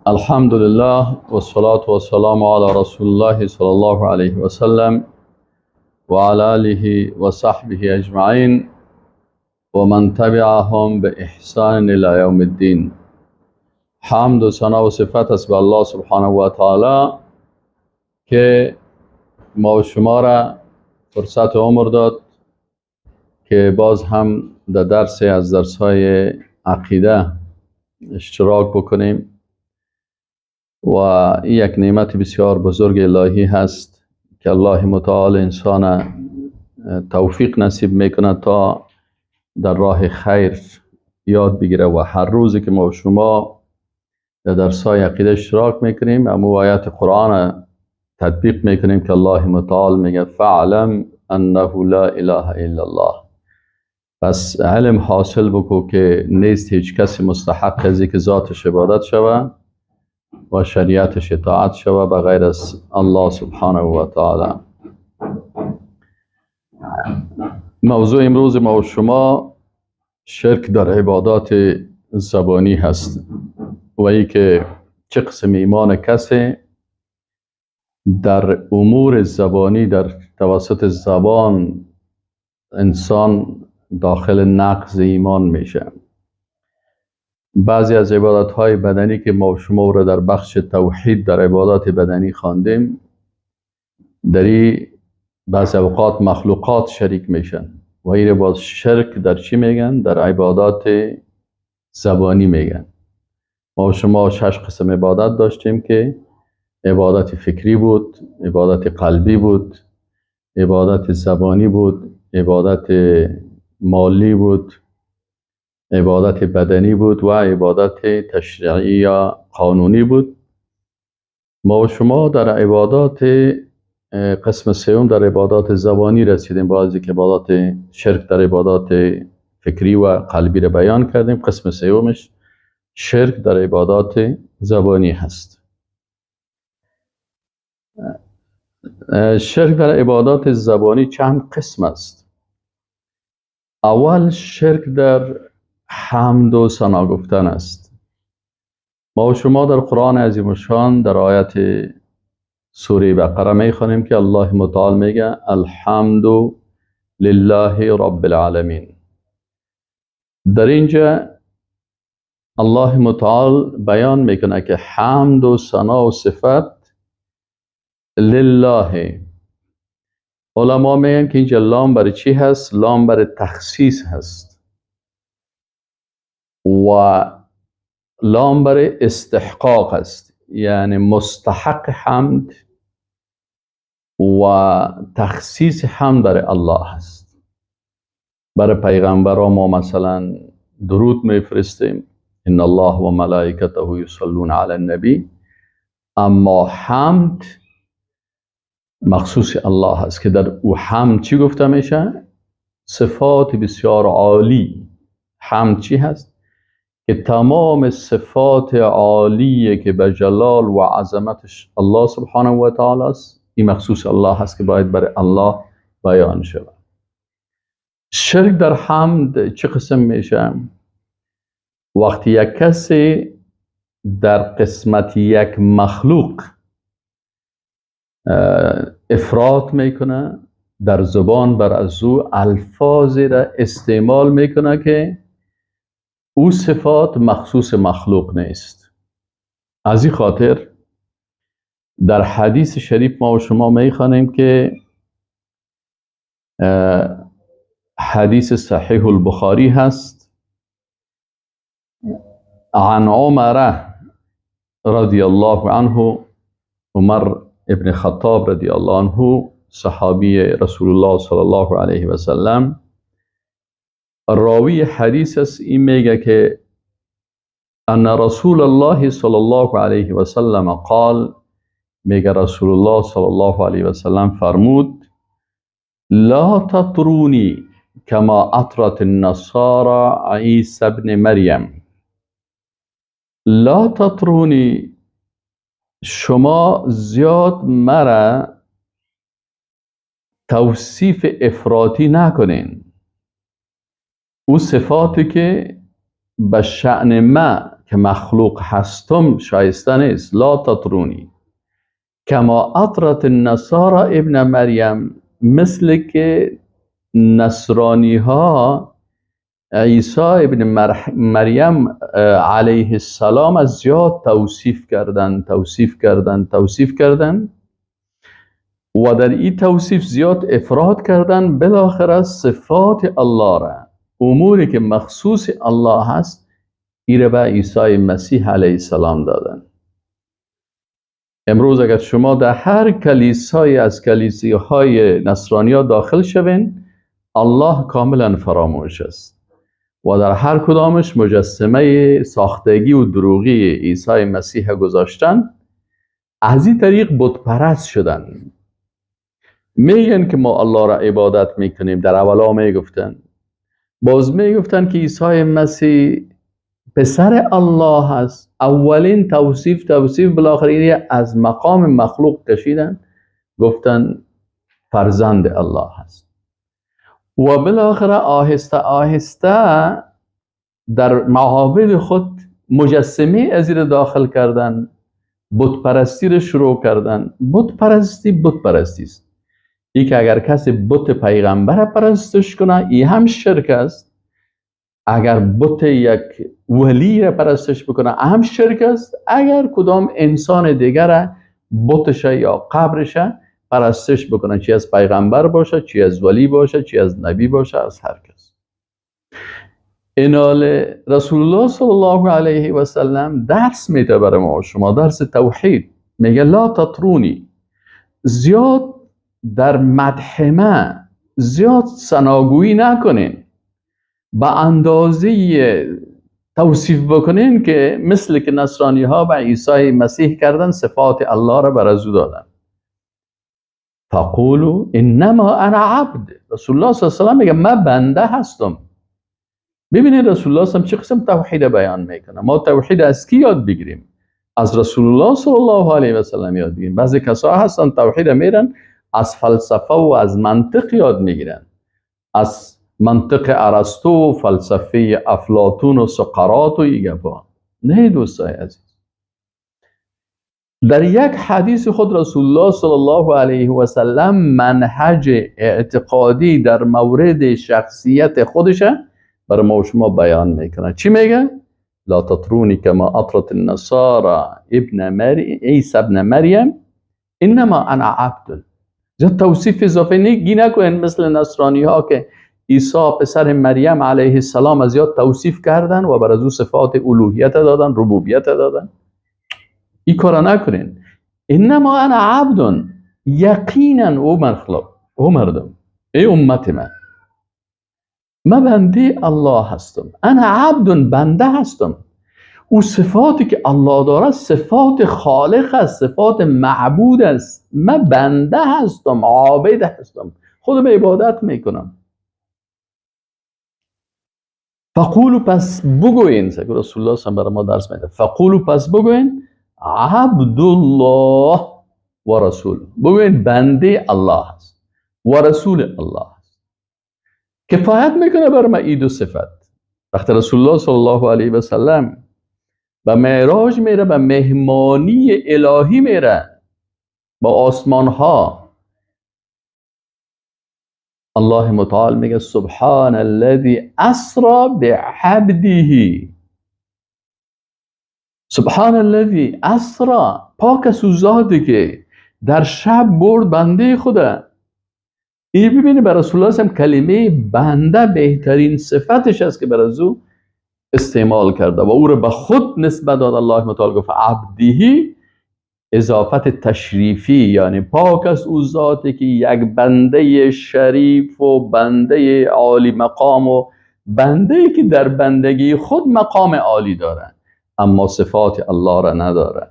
الحمد لله والصلاة والسلام على رسول الله صلى الله عليه وسلم وعلى آله وصحبه أجمعين ومن تبعهم بإحسان إلى يوم الدين. حمد و ثنا و صفت است به الله سبحانه و تعالی که ما و شما را فرصت عمر داد که باز هم در درس از درس‌های عقیده اشتراک بکنیم و این یک نعمت بسیار بزرگ الهی هست که الله متعال انسان توفیق نصیب میکنه تا در راه خیر یاد بگیره و هر روزی که ما و شما در درس‌های عقیده اشتراک میکنیم امو آیات قرآن تطبیق میکنیم که الله متعال میگه فاعلم انه لا اله الا الله. پس علم حاصل بکو که نیست هیچ کسی مستحق از که ذاتش عبادت شوه و شریعتش اطاعت شوه بغیر از الله سبحانه و تعالی. موضوع امروز ما و شما شرک در عبادات زبانی هست و ای که چه قسم ایمان کسی در امور زبانی در توسط زبان انسان داخل نقض ایمان میشه. بعضی از عبادت های بدنی که ما شما را در بخش توحید در عبادات بدنی خواندیم، در این بعضی اوقات مخلوقات شریک میشن و این باز شرک در چی میگن؟ در عبادات زبانی میگن. ما شما 6 قسم عبادت داشتیم که عبادت فکری بود، عبادت قلبی بود، عبادت زبانی بود، عبادت مالی بود، عبادت بدنی بود و عبادت تشریعی یا قانونی بود. ما و شما در عبادات قسم سوم در عبادات زبانی رسیدیم، بعضی که عبادات شرک در عبادات فکری و قلبی را بیان کردیم. قسم سومش شرک در عبادات زبانی هست. شرک در عبادات زبانی چند قسم است. اول شرک در حمد و ثنا گفتن است. ما و شما در قرآن عظیم الشان در آیت سوره بقره میخوانیم که الله متعال میگه الحمد لله رب العالمین. در اینجا الله متعال بیان میکنه که حمد و ثنا و صفت لله. علما میگن که اینجا لام برای چی هست؟ لام برای تخصیص هست و لام برای استحقاق است، یعنی مستحق حمد و تخصیص حمد برای الله هست. برای پیغمبران ما مثلا درود میفرستیم، ان الله و ملائکته یصلون علی النبی، اما حمد مخصوص الله هست که در او حمد چی گفته میشه؟ صفات بسیار عالی. حمد چی هست؟ که تمام صفات عالیه که به جلال و عظمتش الله سبحانه و تعالی است، این مخصوص الله هست که باید برای الله بیان شود. شرک در حمد چه قسم میشه؟ وقتی یک کسی در قسمت یک مخلوق افراط میکنه، در زبان بر از او الفاظی را استعمال میکنه که او صفات مخصوص مخلوق نیست. از این خاطر در حدیث شریف ما و شما میخوانیم که حدیث صحیح البخاری هست، عن عمر رضی الله عنه، عمر ابن خطاب رضی الله عنه صحابی رسول الله صلی الله علیه و سلم راوی حدیث است. این میگه که ان رسول الله صلی الله علیه و سلم قال، میگه رسول الله صلی الله علیه و سلم فرمود لا تطرونی کما اطرت النصارى عیسی ابن مریم. لا تطرونی، شما زیاد مرا توصیف افراطی نکنین. او صفاتی که به شأن ما که مخلوق هستم شایسته نیست. لا تطرونی کما اطرت النصارى ابن مریم، مثل که نصرانی ها عیسی ابن مریم علیه السلام از زیاد توصیف کردن، توصیف کردن، توصیف کردن و در این توصیف زیاد افراد کردن. بالاخره صفات الله را، اموری که مخصوص الله هست، ای را به عیسی مسیح علیه السلام دادن. امروز اگر شما در هر کلیسای از کلیساهای نصرانی داخل شوین، الله کاملا فراموش است و در هر کدامش مجسمه ساختگی و دروغی عیسی مسیح گذاشتن. از این طریق بت پرست شدن. میگن که ما الله را عبادت میکنیم، در اولا میگفتن، باز میگفتن که عیسی مسیح پسر الله هست. اولین توصیف بالاخره از مقام مخلوق کشیدن، گفتن فرزند الله هست. و بالاخره آهسته آهسته در معابد خود مجسمه از این داخل کردن، بت پرستی رو شروع کردن. بت پرستی بت پرستی است. ای که اگر کسی بت پیغمبر پرستش کنه، ای هم شرک است. اگر بت یک ولی را پرستش بکنه، هم شرک است. اگر کدام انسان دیگر بتش یا قبرش پرستش بکنه، چی از پیغمبر باشه، چی از ولی باشه، چی از نبی باشه، از هر کس. اینال رسول الله صلی الله علیه و سلم درس میده برای ما شما، درس توحید. میگه لا تطرونی، زیاد در مدح من زیاد ثناگویی نکنین، به اندازه توصیف بکنین که مثل که نصرانی ها به عیسی مسیح کردن، صفات الله را بر از او دادن. فقولوا انما انا عبد. رسول الله صلی الله علیه و سلم میگه من بنده هستم. ببینید رسول الله صلی الله علیه و سلم چه قسم توحید بیان میکنه. ما توحید از کی یاد بگیریم؟ از رسول الله صلی الله علیه و سلم یاد بگیریم. بعضی کسا هستن توحید میرن از فلسفه و از منطق یاد میگیرن، از منطق ارسطو و فلسفه افلاطون و سقراط و این گپا. نه دوستای عزیز، در یک حدیث خود رسول الله صلی الله علیه و سلم منهج اعتقادی در مورد شخصیت خودش برای ما و شما بیان میکنه. چی میگه؟ لا تطرونی کما اطرت النصارى ابن مریم عیسی ابن مریم انما انا عبد. زیاد توصیف اضافه نگی نکنین مثل نصرانی ها که عیسی پسر مریم علیه السلام از یاد توصیف کردن و بر از او صفات الوهیت دادن، ربوبیت دادن. این کارا نکنین. انما انا عبد، یقینا او مخلوق، او مردم، ای امت من، من بنده الله هستم. انا عبد، بنده هستم. او صفاتی که الله داره صفات خالق است، صفات معبود است. من بنده هستم، عابد هستم، خودم عبادت میکنم. فقولوا، پس بگوین، رسول الله صلی برای ما درس میده، فقولوا، پس بگوین عبد الله و رسول، بگوین بنده الله هست و رسول الله هست. کفایت میکنه بر ما این دو صفت. وقتی رسول الله صلی الله علیه و سلم به معراج میره، به مهمانی الهی میره با آسمان ها، الله متعال میگه سبحان الذی اسرا بعبده. سبحان الذی اسرا، پاک از او ذاتی که در شب برد بنده خدا. این ببینید بر رسول الله کلمه بنده بهترین صفتش است که بر از او استعمال کرده و او را به خود نسبت داد. الله متعال گفت عبده، اضافت تشریفی، یعنی پاک است او ذاتی که یک بنده شریف و بنده عالی مقام و بنده که در بندگی خود مقام عالی داره، اما صفات الله را نداره.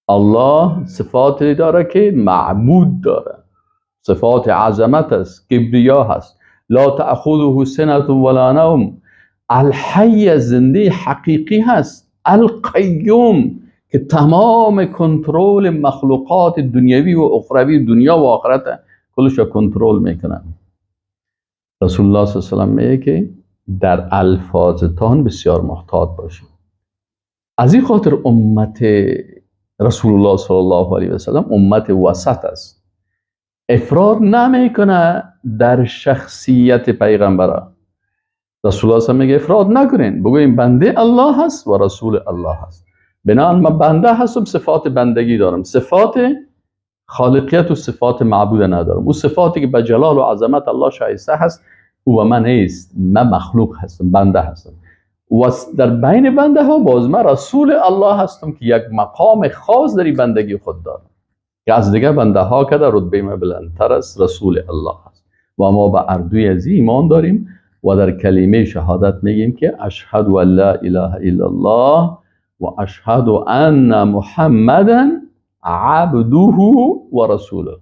الله صفاتی داره که معبود داره، صفات عظمت است، کبریا هست، لا تأخذه سنة ولا نوم، الحی زنده حقیقی هست، القیوم که تمام کنترل مخلوقات دنیوی و اخروی، دنیا و آخرت کلش را کنترل میکنن. رسول الله صلی الله علیه و سلم میگه که در الفاظتان بسیار محتاط باشید. از این خاطر امت رسول الله صلی الله علیه و سلم امت وسط است، افراد نمیکنه در شخصیت پیغمبر. رسول الله صلی میگه افراد نکنین، بگوییم بنده الله هست و رسول الله هست. بنابراین من بنده هستم، صفات بندگی دارم، صفات خالقیت و صفات معبود ندارم. او صفاتی که به جلال و عظمت الله شایسته هست او و من نیست، من مخلوق هستم، بنده هستم. و در بین بنده ها باز من رسول الله هستم که یک مقام خاص در بندگی خود دارم که از دیگه بنده ها که در رتبه من بلندتر است، رسول الله هست. و ما به اردوی از ایمان داریم و در کلمه شهادت میگیم که اشهد ان لا اله الا الله و اشهد ان محمدا عبده و رسوله.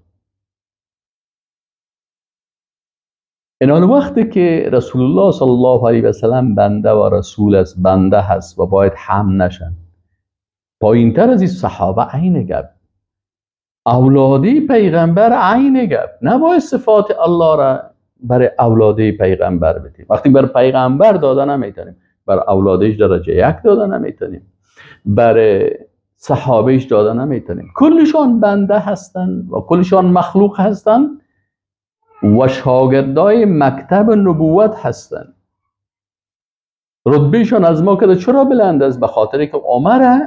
این وقتی که رسول الله صلی الله علیه و سلم بنده و رسول است، بنده هست و باید هم نشن. پایینتر از این صحابه عین گپ، اولادی پیغمبر عین گپ، نباید صفات الله را برای اولادی پیغمبر بدیم. وقتی بر پیغمبر داده نمیتونیم، بر اولادش درجه یک داده نمیتونیم، برای صحابهش داده نمیتونیم. کلشان بنده هستند و کلشان مخلوق هستند و شاگردای مکتب نبوت هستند. رتبهشان از ما که چرا بلند است؟ به خاطر که عمر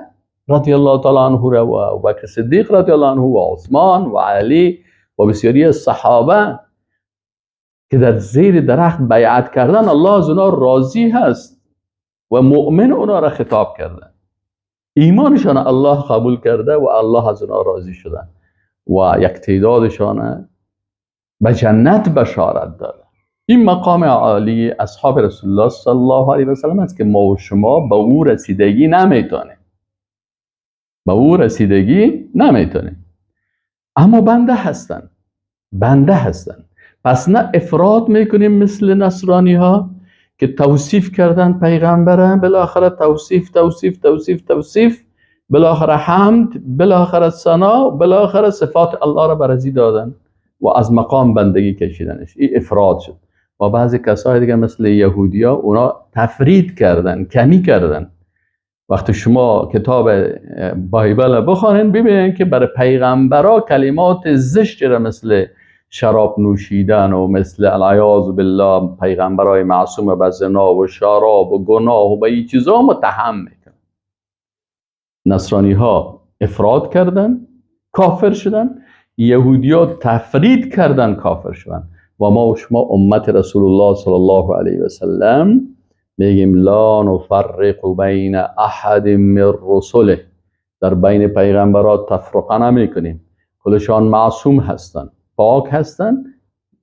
رضی الله تعالی عنه و ابوبکر صدیق رضی الله عنه و عثمان و علی و بسیاری از صحابه که در زیر درخت بیعت کردن، الله از اونا راضی هست و مؤمن اونا را خطاب کردن، ایمانشان الله قبول کرده و الله از اونا راضی شدن و یک تعدادشان به جنت بشارت داده. این مقام عالی اصحاب رسول الله صلی الله علیه و سلم است که ما و شما به او رسیدگی نمیتونیم، به او رسیدگی نمیتونیم. اما بنده هستن، بنده هستن. پس نه افراط میکنیم مثل نصرانی ها که توصیف کردن پیغمبرم، بالاخره توصیف توصیف توصیف توصیف، بالاخره حمد، بالاخره ثنا، بالاخره صفات الله را برازی دادن و از مقام بندگی کشیدنش. این افراط شد. و بعضی کسای دیگه مثل یهودیا اونا تفرید کردن، کمی کردن. وقتی شما کتاب بایبل بخوانین ببینین که برای پیغمبرا کلمات زشت را مثل شراب نوشیدن و مثل العیاذ بالله پیغمبرای معصوم به زنا و شراب و گناه و به این چیزا متهم میکنن. نصرانی ها افراد کردن، کافر شدن. یهودیا تفرید کردن، کافر شدن. و ما و شما امت رسول الله صلی الله علیه و سلم میگیم لا نفرق بین احد من رسله، در بین پیغمبرات تفرقه نمیکنیم. کلشان معصوم هستند، پاک هستند،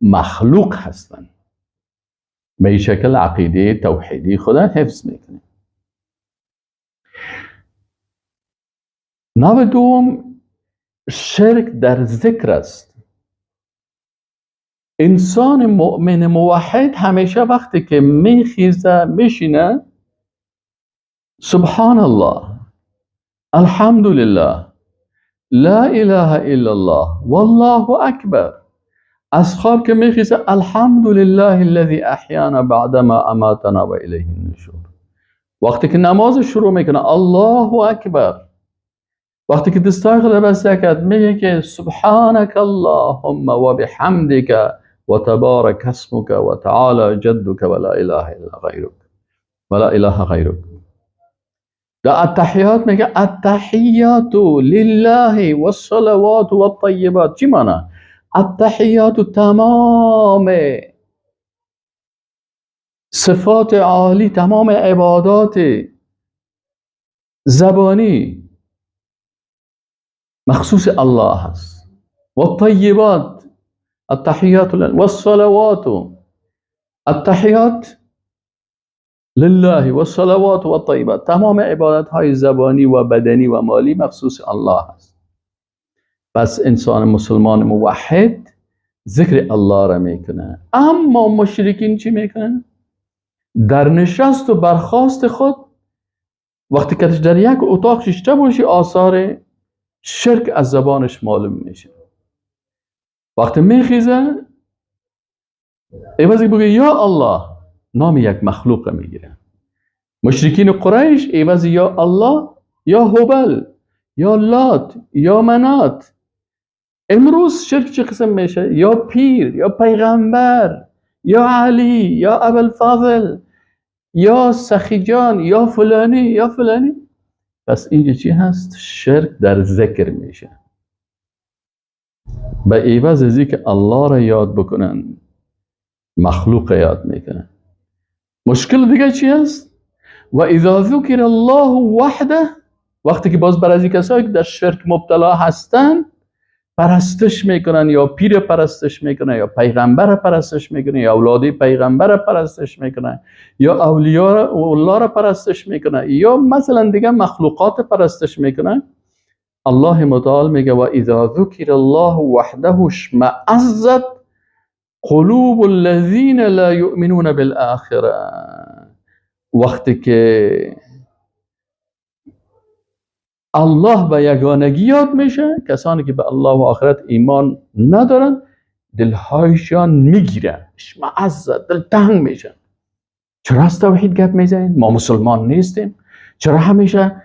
مخلوق هستند. به این شکل عقیده توحیدی خدا حفظ میکنیم. نوع دوم شرک در ذکر است. انسان مؤمن موحد همیشه وقتی که میخیزه میشینه سبحان الله، الحمدلله، لا اله الا الله، والله اکبر. از خواب که میخیزه الحمدلله الذی احیانا بعدما اماتنا و الیه النشور. وقتی که نماز شروع میکنه الله اکبر. وقتی که دستای خود بسته کرد میگه که سبحانك اللهم و بحمدک و تبارک اسمک و تعالی جدک و لا اله الا غیرک و لا اله غیرک. در التحیات میگه التحیات لله والصلوات والطیبات. چی معنی؟ التحیات تمام صفات عالی، تمام عبادات زبانی مخصوص الله هست. والطیبات التحیات والصلوات، التحیات لله والصلوات والطیبات، تمام عبادت های زبانی و بدنی و مالی مخصوص الله هست. پس انسان مسلمان موحد ذکر الله را میکنه. اما مشرکین چی میکنن؟ در نشست و برخاست خود وقتی که در یک اتاق ششته باشی آثار شرک از زبانش معلوم میشه. وقتی میخیزه عوضی بگه یا الله، نام یک مخلوق میگیرن. مشرکین قریش عوض یا الله یا هبل یا لات یا منات. امروز شرک چه قسم میشه؟ یا پیر یا پیغمبر یا علی یا ابوالفضل یا سخی جان یا فلانی یا فلانی. پس اینجا چی هست؟ شرک در ذکر میشه. به عوض از که الله را یاد بکنن مخلوق یاد میکنن. مشکل دیگه چی هست؟ و اذا ذکر الله وحده، وقتی که باز برای کسایی که در شرک مبتلا هستن پرستش میکنن، یا پیر پرستش میکنن، یا پیغمبر پرستش میکنن، یا اولاد پیغمبر پرستش میکنن، یا اولیاء الله را پرستش میکنن، یا مثلا دیگه مخلوقات پرستش میکنن. الله متعال میگه و اذا ذکر الله وحده اشمئزت قلوب الذین لا یؤمنون بالآخرة. وقتی که الله به یگانگی یاد میشه، کسانی که به الله و آخرت ایمان ندارن دلهایشان میگیرن، اشمئزت، دل تنگ میشن. چرا از توحید گپ میزنین؟ ما مسلمان نیستیم. چرا همیشه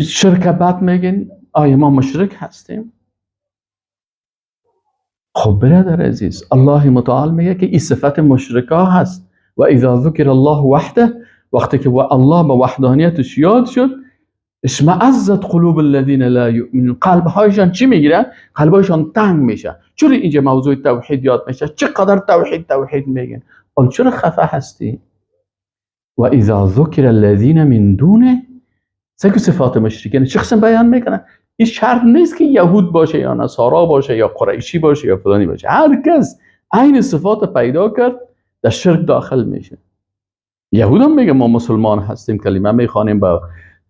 شرک بد میگین؟ آیا ما مشرک هستیم؟ خب برادر عزیز، الله متعال میگه که این صفت مشرکا هست. و اذا ذکر الله وحده، وقتی که الله به وحدانیتش یاد شد، اشمئزت قلوب الذین لا یؤمنون، قلب هایشان چی میگیره؟ قلب هایشان تنگ میشه. چرا اینجا موضوع توحید یاد میشه؟ چقدر توحید توحید میگن؟ حالا چرا خفه هستی؟ و اذا ذکر الذین من دونه، سه صفات مشرکین چه قسم بیان میکنن؟ این شرط نیست که یهود باشه یا نصارا باشه یا قریشی باشه یا فلانی باشه، هر کس عین صفات پیدا کرد در شرک داخل میشه. یهود هم میگه ما مسلمان هستیم، کلمه میخوانیم، با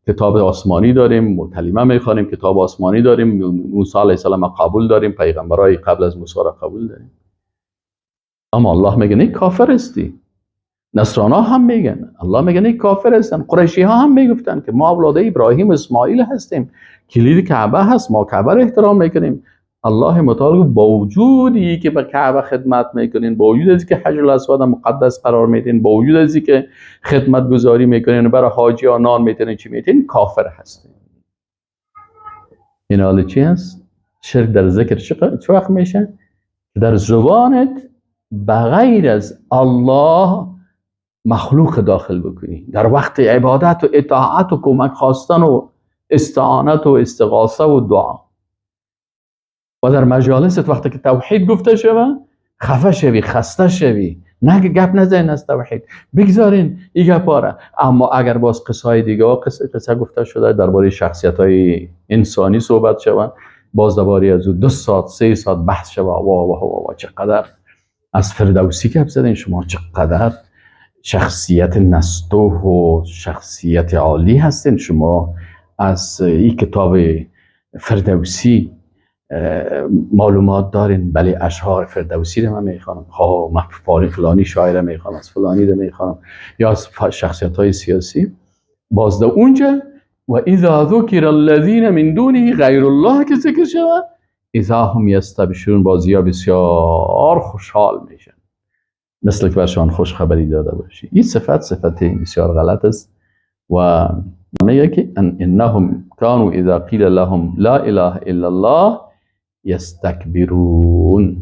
کتاب آسمانی داریم، کلمه میخوانیم، کتاب آسمانی داریم، موسی علیه السلام قبول داریم، پیغمبرای قبل از موسی را قبول داریم. اما الله میگه نه، کافر هستی. نصرانا هم میگن، الله میگه نه، کافر هستن. قریشی ها هم میگفتن که ما اولاد ابراهیم و اسماعیل هستیم، کلید کعبه هست، ما کعبه را احترام میکنیم. الله متعال با وجودی که به کعبه خدمت میکنین، با وجود از که حجر الاسود مقدس قرار میدین، با وجود از که خدمت گذاری میکنین، برای حاجی ها نان میتونین، چی میتونین، کافر هستین. این حال چی هست؟ شرک در ذکر چه وقت میشه؟ در زبانت بغیر از الله مخلوق داخل بکنی، در وقت عبادت و اطاعت و کمک خواستن و استعانت و استغاثه و دعا. و در مجالست وقتی که توحید گفته شوه خفه شوی، خسته شوی، نه که گپ نزنین از توحید، بگذارین این گپا را. اما اگر باز قصه دیگه و قصه گفته شده درباره شخصیت های انسانی صحبت شوه، باز درباره از 2 ساعت 3 ساعت بحث شوه، وا وا وا وا چقدر از فردوسی گپ زدین شما، چقدر شخصیت نستوه و شخصیت عالی هستین شما، از این کتاب فردوسی معلومات دارین. بله اشعار فردوسی رو من میخوانم، خب من فلانی شاعر میخوانم، از فلانی رو میخوانم، یا از شخصیت های سیاسی. باز در اونجا و اذا ذکر الذین من دونه غیر الله که ذکر شود اذا هم یستبشرون، بازی ها بسیار خوشحال میشن، مثل که برشان خوش خبری داده باشی. این صفت صفت بسیار غلط است و میگه که انهم كانوا اذا قیل لهم لا اله الا الله یستکبرون.